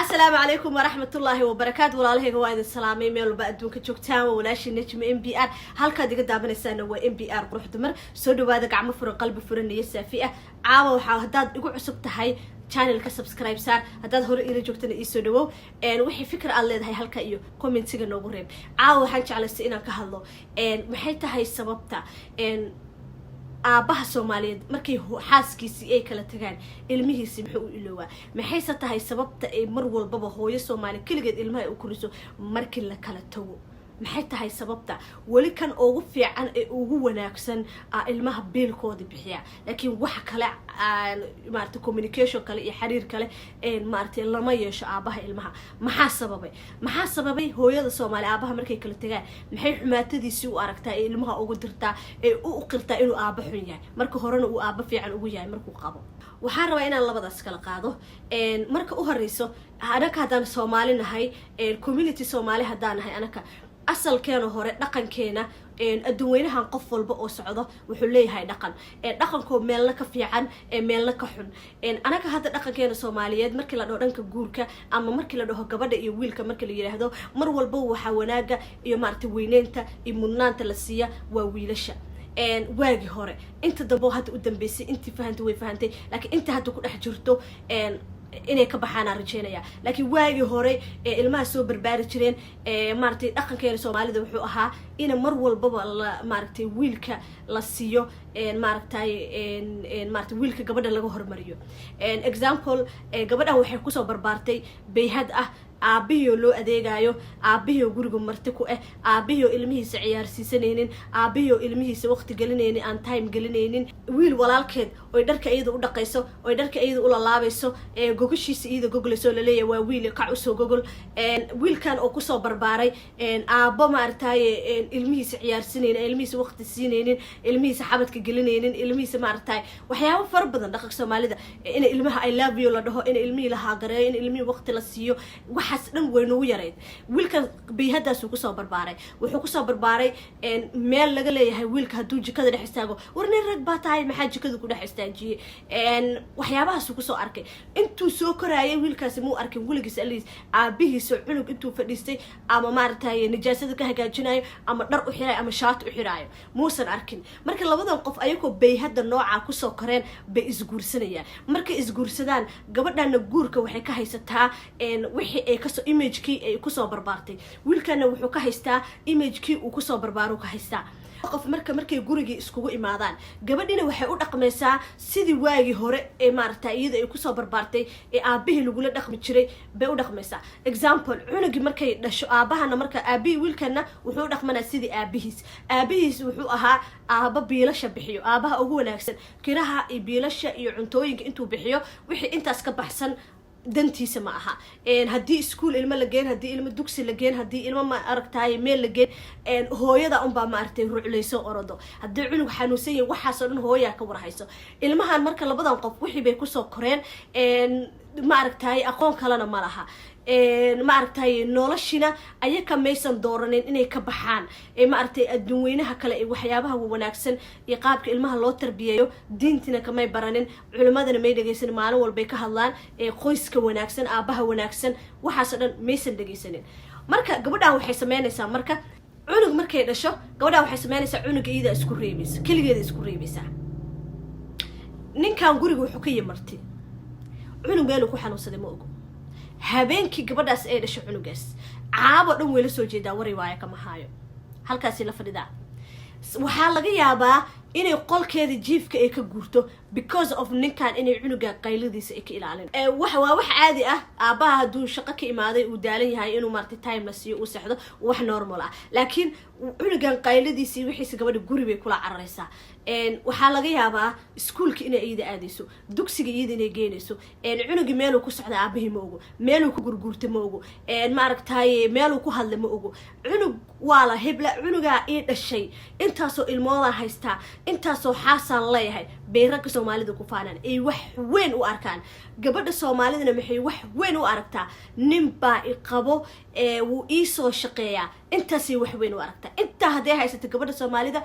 Asalaamu calaykum waraxmatullaahi wabarakaatu. Walaalahayga, waa idin salaamay meel walba adduunka joogtaan. Waa walaashii Najma MBR. Halkaad iga daabanaysaana waa MBR Qurux Dumar. Soo dhawaada, gacmo furan, qalbi furan iyo saafi ah. Caawa waxaa, haddaad igu cusub tahay channelka, subscribe saar. Haddaad hore ila joogtana, iisoo dhawow. Wixii fikir aad leedahay, halka iyo commentiga noogu reeb. Caawa waxaan jeclaystay inaan ka hadlo maxay tahay sababta aabbaha Soomaaliyeed markay xaaskiisii ay kala tagaan, ilmihiisii muxuu u iloowaa? Maxayse tahay sababta ay mar walbaba hooyo Soomaali keligeed ilmaha ay u koriso markii la kala tago? Maxay tahay sababta weli kan ugu fiican ee ugu wanaagsan a ilmaha biilkooda bixiya, laakiin wax kale, maarata, communication kale iyo xiriir kale, maaragtay, lama yeesho aabaha ilmaha? Maxaa sababay? Maxaa sababay hooyada Soomaali aabaha markay kala tagaan, maxay xumaatadiisii u aragtaa ee ilmaha ugu dirtaa ee u qirtaa inuu aaba xun yahay, marka horena uu aaba fiican ugu yahay markuu qabo? Waxaan rabaa inaan labadaas kala qaado. Marka u horeyso, anaka haddaan Soomaali nahay, community Soomaali haddaan nahay, anaka asalkeena hore, dhaqankeena, adduunweynahan qof walba oo socdo wuxuu leeyahay dhaqan, dhaqankoo meelna ka fiican, meelna ka xun. Anaga hadda dhaqankeena Soomaaliyeed, markii la dhaho dhanka guurka ama markii la dhaho gabadha iyo wiilka, markii la yidhaahdo, mar walba waxaa wanaaga iyo, maaragtay, weyneynta iyo mudnaanta la siiya waa wiilasha. Waagi hore, inta dambe oo hadda u dambeysay, intii fahantay way fahantay, laakiin inta hadda ku dhex jirto inay ka baxaanaan rajeynaya. Laakiin waagii hore ee ilmaha soo barbaari jireen, maaragtay, dhaqankeena Soomaalida wuxuu ahaa ina mar walbaba la, maaragtay, wiilka la siiyo, maaragtay, maaragtay, wiilka gabadha laga hormariyo. Example, gabadhan waxay kusoo barbaartay bayhad ah aabihii oo loo adeegayo, aabihii oo guriga marti ku ah, aabihii oo ilmihiisa ciyaarsiisanaynin, aabihii oo ilmihiisa waqti gelinaynin, aan time gelinaynin, wiil walaalkeed oy dharka iyada u dhaqayso, oy dharka iyada u lalaabayso, ee gogashiisa iyada goglayso, laleeyahay waa wiil, kac usoo gogol. Wiilkan oo kusoo barbaaray aabbo, maaragtaye, ilmihiisa ciyaarsinaynin, ilmihiisa waqti siinaynin, ilmihiisa xabadka gelinaynin, ilmihiisa, maaragtaye, waxyaabo fara badan, dhaqanka Soomaalida in ilmaha "I love you" la dhaho, in ilmihii la haagareeyo, in ilmihii waqti la siiyo, waxaas dhan way nagu yarayd. Wiilkan bayhadaasuu kusoo barbaaray. Wuxuu kusoo barbaaray meel laga leeyahay wiilka hadduu jikada dhex istaago, "War nin rag baa tahay, maxaa jikada ku dhex istaajiyey?" Waxyaabahaasuu kusoo arkay intuu soo koraayay. Wiilkaasi muu arkin weligiis aliis aabihiisa cunug intuu fadhiistay ama, maaragtay, nijaasada ka hagaajinayo ama dhar u xiraayo ama shaati u xiraayo, muusan arkin. Marka labadan qof ayagoo bayhadda noocaa kusoo koreen bay isguursanayaan. Markay isguursadaan, gabadhana guurka waxay ka haysataa wixii ay kasoo imagekii ay kusoo barbaartay, wiilkana wuxuu ka haystaa imagekii uu kusoo barbaaro ka haystaa. Qof marka markay gurigii iskugu imaadaan, gabadhina waxay u dhaqmaysaa sidii waagii hore ee, maaragta, iyada ay kusoo barbaartay ee aabihii lagula dhaqmi jiray bay u dhaqmaysaa. Example, cunugii markay dhasho, aabahana marka aabihii wiilkana wuxuu u dhaqmanaa sidii aabihiis. Aabihiis wuxuu ahaa aaba biilasha bixiyo, aabaha ugu wanaagsan, kiraha iyo biilasha iyo cuntooyinka intuu bixiyo, wixii intaas ka baxsan dantiisa ma aha. Haddii iskuol ilmo la geen, haddii ilmo dugsi la geen, haddii ilmo, ma aragtaay, meel la geen, hooyada unbaa, maaragtay, ruclayso, orodo. Haddii cunug xanuunsan yahay, waxaasoo dhan hooyaa ka warhayso ilmahan. Marka labadan qof wixii bay kusoo koreen, ma aragtaay, aqoon kalena ma laha, ma aragtay, noloshina ayaka maysan dooranin inay ka baxaan, maaragtay, adduun weynaha kale ee waxyaabaha wanaagsan iyo qaabka ilmaha loo tarbiyeeyo. Diintina kamay baranin, culimadana may dhegeysanin. Maalin walbay ka hadlaan qoyska wanaagsan, aabaha wanaagsan, waxaasoo dhan maysan dhegeysanin. Marka gabadhan waxay sameynaysaa, marka cunug markay dhasho, gabadhan waxay sameynaysaa, cunuga iyada isku reebaysa, keligeeda isku reebaysaa. Ninkan guriga wuxuu ka yimartay cunug meeluu ku xanuunsaday ma ogo. Habeenkii gabadhaas ay dhasho cunugaas, caabo dhan way la soo jeedaa, wari waaya kama haayo, halkaasi la fadhidaa. Waxaa laga yaabaa inay qolkeeda jiifka ay ka guurto because of ninkan, inay cunuga qayladiisa ay ka ilaalin. Wax waa wax caadi ah. Aabbaha hadduu shaqo ka imaaday, uu daalan yahay, inuu, maaragtay, time la siiyo, uu seexdo, wax normal ah. Laakiin cunugan qayladiisa iyo wixiisa, gabadha guri bay kula cararaysaa. Waxaa laga yaabaa iskuulka inay iyada aadayso, dugsiga iyada inay geynayso. Cunugii meeluu ku socda aabahii ma ogo, meeluu ku gurguurta ma ogo, maaragtaye, meeluu ku hadla ma ogo. Cunug waa la hebla, cunugaa ii dhashay, intaasoo ilmoodaan haystaa, intaasoo xaasaan leeyahay, bay ragga Soomaalida ku faanaan, ay wax weyn u arkaan. Gabadha Soomaalidana maxay wax weyn u aragtaa? Nin baa i qabo, wuu iisoo shaqeeyaa, intaasay wax weyn u aragtaa. Intaa hadday haysato gabadha Soomaalida,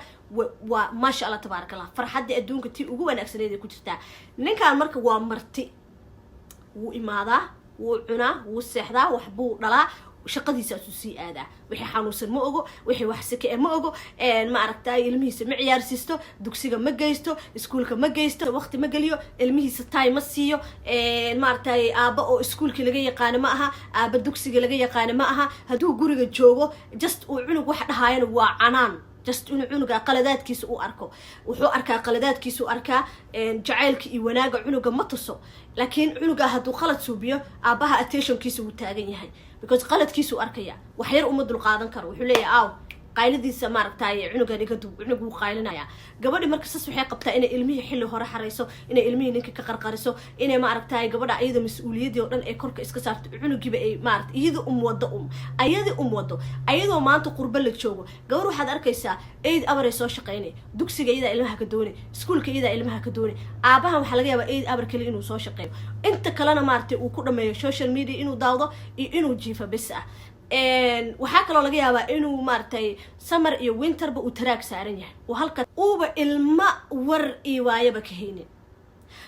waa maasha Allah, tabaaraka Allah, farxadda adduunka tii ugu wanaagsaneed ay ku jirtaa. Ninkan marka waa marti, wuu imaadaa. Wuu cunaa, wuu seexdaa, waxbuu dhalaa, shaqadiisaasuu sii aadaa. Wixii xanuunsan ma ogo, wixii wax sike e ma ogo. Ma aragtay, ilmihiisa ma ciyaarsiisto, dugsiga ma geysto, iskuulka ma geysto, waqti ma geliyo ilmihiisa, time ma siiyo. Maaragtay, aaba oo iskuulkii laga yaqaano ma aha, aaba dugsiga laga yaqaano ma aha. Hadduu guriga joogo, just uu cunug wax dhahaayana waa canaan, just inuu cunuga qaladaadkiisa u arko. Wuxuu arkaa qaladaadkiisa u arkaa, jacaylka iyo wanaaga cunuga ma tuso. Laakiin cunuga hadduu qalad suubiyo, aabbaha attentionkiisa wuu taagan yahay, because qaladkiisuu arkaya. Wax yar uma dulqaadan karo. Wuxuu leeyahay, "Aaw qayladiisa?" Maaragtay, cunugan iga dub, cunug wuu qaylinaya. Gabadhi marka sas waxay qabtaa inay ilmihii xilli hore xarayso, inay ilmihii ninka ka qarqariso, inay, maaragtay, gabadha iyada mas-uuliyaddii oo dhan ay korka iska saarto, cunugiiba ay, maarata, iyada wado, ayadii wado, ayadoo maanta qurbo la joogo. Gabar waxaad arkaysaa 8 hour ay soo shaqaynay, dugsiga iyadaa ilmaha ka doonay, iskuulka iyadaa ilmaha ka doonay. Aabahan waxaa laga yaabaa 8 hour kali inuu soo shaqeeyo, inta kalena, maaragtay, uu ku dhameeyo social media inuu daawdo iyo inuu jiifo bis ah. Waxaa kaloo laga yaabaa inuu, maaragtay, summer iyo winterba uu taraag saaran yahay, oo halka uuba ilma war iyo waayaba ka haynin.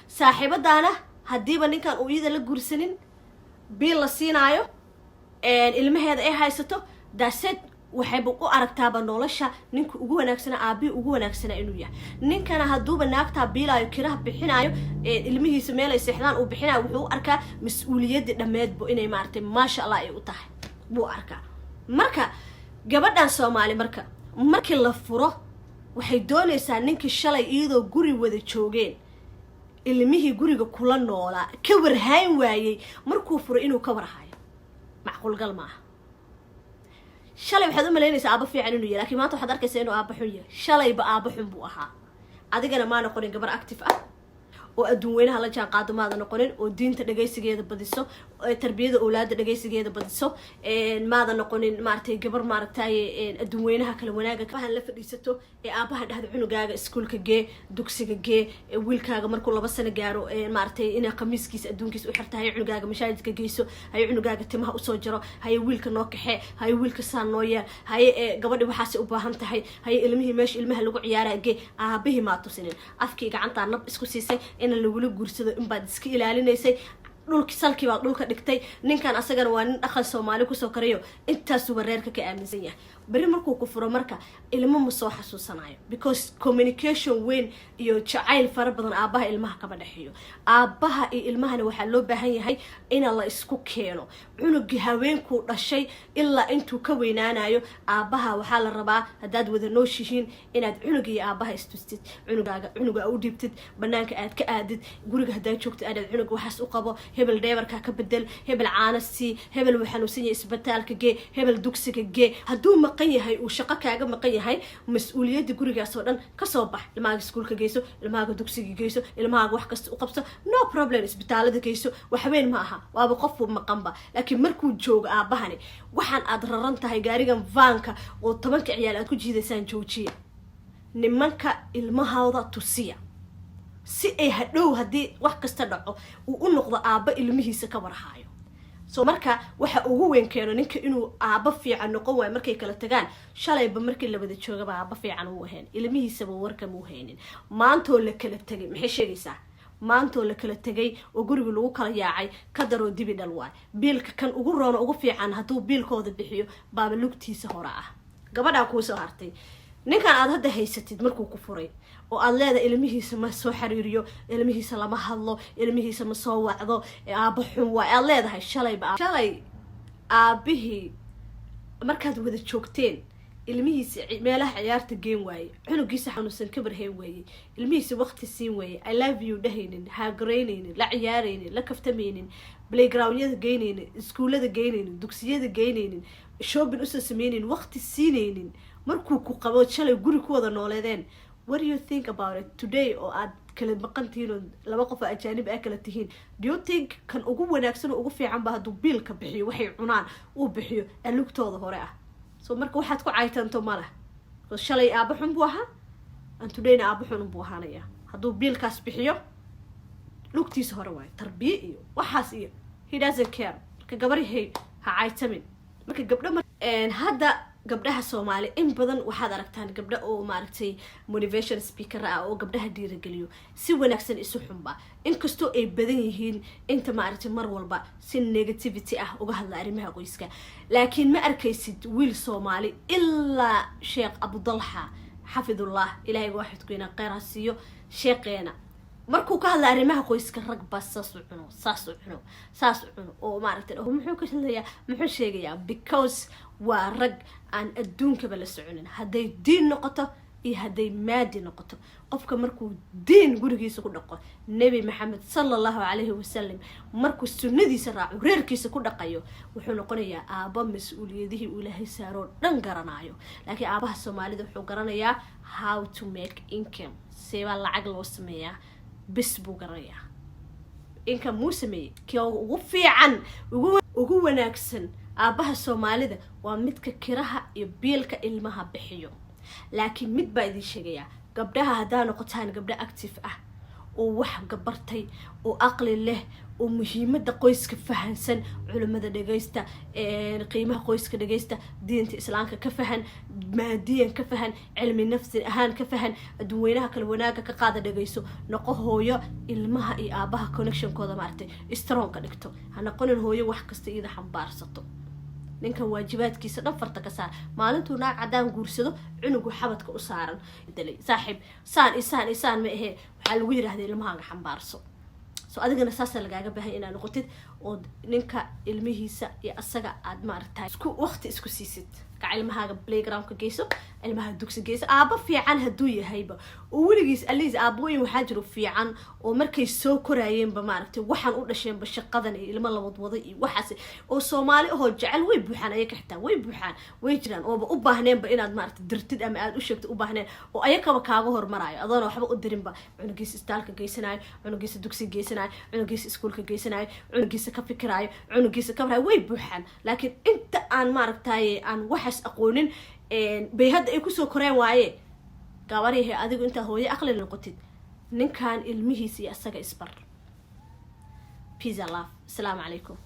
Saaxiibadaana haddiiba ninkan uu iyada la guursanin, biil la siinaayo, ilmaheeda ay haysato, daaseed waxayba u aragtaaba nolosha ninka ugu wanaagsanaa, aabihii ugu wanaagsanaa inuu yahay. Ninkana hadduuba naagtaa biilaayo, kiraha bixinaayo, ilmihiisa meel ay seexdaan uu bixinayo, wuxuu u arkaa mas-uuliyaddii dhammeedbo inay, maaragtay, maasha Allah ay u tahay buu arkaa. Marka gabadhan Soomaali marka markii la furo, waxay doonaysaa ninkii shalay iyadoo guri wada joogeen ilmihii guriga kula noolaa ka warhayn waayey, markuu furo inuu ka warhayo. Macquulgal ma aha. Shalay waxaad u malaynaysaa aaba fiican inuu yahay, lakiin maanta waxaad arkaysaa inuu aaba xun yahay. Shalayba aaba xun buu ahaa. Adigana maa noqonin gabar active ah oo adduun weynaha la jaan qaado, maada noqonin oo diinta dhagaysigeeda badiso, tarbiyada owlaada dhagaysigeeda badiso. Maada noqonin, maaragtay, gabar, maaragtay, adduun weynaha kale wanaaga aabahan la fadhiisato ee aabaha dhahda, "Cunugaaga iskuulka gee, dugsiga gee, wiilkaaga markuu 2 sano gaaro, maaragtay, inay khamiiskiisa adduunkiisa u xirta, haye cunugaaga mashaajidka geyso, haye cunugaaga timaha usoo jaro, haye wiilka noo kaxee, haye wiilka saan noo yeel, haye gabadhi waxaasay u baahan tahay, haye ilmihii meesha ilmaha lagu ciyaaraa gee." Aabihii maa tusinin. Afkii gacantaa nab isku siisay in lagula guursado inbaad iska ilaalinaysay. Dhulki salkii baad dhulka dhigtay. Ninkan asagana waa nin dhaqan Soomaali kusoo korayo, intaasuba reerka ka aaminsan yahay. Beri markuu ku furo marka, ilmo ma soo xasuusanayo, because communication weyn iyo jacayl fara badan aabbaha ilmaha kama dhexeeyo. Aabbaha iyo ilmahana waxaa loo baahan yahay ina la isku keeno. Cunugii haweenkuu dhashay ilaa intuu ka weynaanayo, aabbaha waxaa la rabaa, haddaad wada nooshihiin, inaad cunuga iyo aabbaha istustid, cunugaaga cunuga u dhiibtid, banaanka aad ka aadid, guriga haddaad joogtid aadaad cunuga waxaas u qabo, hebel diaperkaa ka bedel, hebel caano sii, hebel wuu xanuunsan yahay isbitaalka gee, hebel dugsiga gee. Hadduu maqan yahay, uu shaqo kaaga maqan yahay, mas-uuliyadda gurigaas oo dhan kasoo bax. Ilmahaaga iskuulka geyso, ilmahaaga dugsiga geyso, ilmahaaga wax kasta u qabso, no problem. Isbitaalada geyso, waxweyn ma aha, waaba qofku maqanba. Laakiin markuu joogo aabahani, waxaan aad raran tahay gaarigan vaanka oo 10ka ciyaal aad ku jiidaysaan joojiya. Nimanka ilmahooda tusiya, si ay hadhow haddii wax kasta dhaco uu u noqdo aabba ilmihiisa ka warhaayo. So marka waxa ugu weyn keeno ninka inuu aabba fiican noqon waayo markay kala tagaan, shalayba markii la wada joogaba aabba fiican uu ahayn, ilmihiisaba warkama u haynin. Maantoo la kala tegay maxay sheegaysaa? Maantoo la kala tegay oo guriga lagu kala yaacay, ka daroo dibi dhal waay. Biilka kan ugu roono, ugu fiican, hadduu biilkooda bixiyo, baaba lugtiisa hore ah. Gabadhaa kuusoo hartay, ninkan aad hadda haysatid markuu ku furay oo aad leedahay ilmihiisa ma soo xiriiriyo, ilmihiisa lama hadlo, ilmihiisa ma soo wacdo, aaba xun waay aad leedahay, shalayba shalay aabihii markaad wada joogteen ilmihiisa meelaha ciyaarta geen waaye, cunugiisa xanuunsan ka barheen weeye, ilmihiisa waqti siin weeye, "I love you" dhahaynin, haagaraynaynin, la ciyaaraynin, la kaftamaynin, playgroundyada geynaynin, iskuullada geynaynin, dugsiyada geynaynin, shopping usoo sameynaynin, waqti siinaynin, markuu ku qabo shalay guri ku wada nooleedeen, what do you think about it today oo aad kala maqan tihiin oo laba qof oo ajaanib ah kala tihiin? Do you think kan ugu wanaagsan oo ugu fiican ba hadduu biilka bixiyo, waxay cunaan uu bixiyo, alugtooda hore ah? So marka waxaad ku caytanto ma leh, because shalay aaba xun buu ahaa and todayna aaba xun buu ahaanaya. Hadduu biilkaas bixiyo, lugtiisa hore waayo. Tarbiye iyo waxaas iyo he doesn't care. Marka gabaryahay, ha caytamin. Marka gabdho hadda Gabdhaha Soomaali in badan waxaad aragtaan gabdha oo, maaragtay, motivation speaker ah oo gabdhaha dhiirageliyo, si wanaagsan isu xunba, inkastoo ay badan yihiin inta, maaragtay, mar walba si negativity ah uga hadla arrimaha qoyska. Laakiin ma arkaysid wiil Soomaali ilaa Sheekh Abudalxa xafidullah, Ilaahay waaxidkuyna kheyr ha siiyo sheeqeena, markuu ka hadla arrimaha qoyska, rag baa saas u cuno, saas u cuno, saas u cuno oo, maaragtay, muxuu ka hadlayaa, muxuu sheegayaa? Because waa rag aan adduunkaba la soconin, hadday diin noqoto iyo hadday maadi noqoto. Qofka markuu diin gurigiisa ku dhaqo, Nebi Maxamed sala Allahu calayhi wasalam markuu sunnadiisa raaco, reerkiisa ku dhaqayo, wuxuu noqonayaa aaba mas-uuliyadihii uu Ilaahay saaroo dhan garanayo. Laakiin aabaha Soomaalida wuxuu garanayaa how to make income, seebaa lacag loo sameeyaa bis buu garanayaa. Income muu sameeyey? Kii ugu fiican, ugu wanaagsan aabbaha Soomaalida waa midka kiraha iyo biilka ilmaha bixiyo. Laakiin mid baa idin sheegayaa: gabdhaha, haddaa noqotaan gabdho active ah oo wax gabartay oo aqli leh oo muhiimada qoyska fahansan, culimada dhagaysta, qiimaha qoyska dhagaysta, diinta Islaamka ka fahan, maadiyan ka fahan, cilmi nafsi ahaan ka fahan, adduunweynaha kale wanaaga ka qaada, dhagayso, noqo hooyo ilmaha iyo aabaha connectionkooda, maaragtay, strong ka dhigto. Ha noqonin hooyo wax kasta iyada xambaarsato. Ninkan waajibaadkiisa dhan farta ka saar. Maalintuu naag caddaan guursado, cunugu xabadka u saaran dalay, saaxiib, saan isaan isaan ma ahee, waxaa lagu yidhahda ilmahaaga xambaarso. So adigana saasaa lagaaga baahay inaad noqotid oo ninka ilmihiisa iyo asaga aad, maaragtay, isku waqti isku siisid. Kac, ilmahaaga playgroundka geyso, ilmaha dugsi geyso. Aabo fiican hadduu yahayba oo weligiis aliis, aabooyin waxaa jiro fiican oo markay soo koraayeenba, maaragtay, waxaan u dhasheenba shaqadan iyo ilmo lawadwada iyo waxaas, oo Soomaali ahoo jecel way buuxaan. Ayaka xitaa way buuxaan, way jiraan ooba u baahneenba inaad, maaragtay, dirtid ama aada u sheegto u baahneen, oo ayakaba kaaga hormaraayo adoona waxba u dirinba, cunugiisa istaalka geysanayo, cunugiisa dugsi geysanayo, cunugiisa iskuulka geysanayo, cunugiisa ka fikiraayo, cunugiisa ka maraayo, way buuxaan. Laakiin inta aan, maaragtay, aan waxaas aqoonin bay hadda ay kusoo koreen waaye. Gabaryahay, adigu intaa hooyo aqli noqotid, ninkan ilmihiisa iyo asaga isbar. Peace and love. Asalaamu calaykum.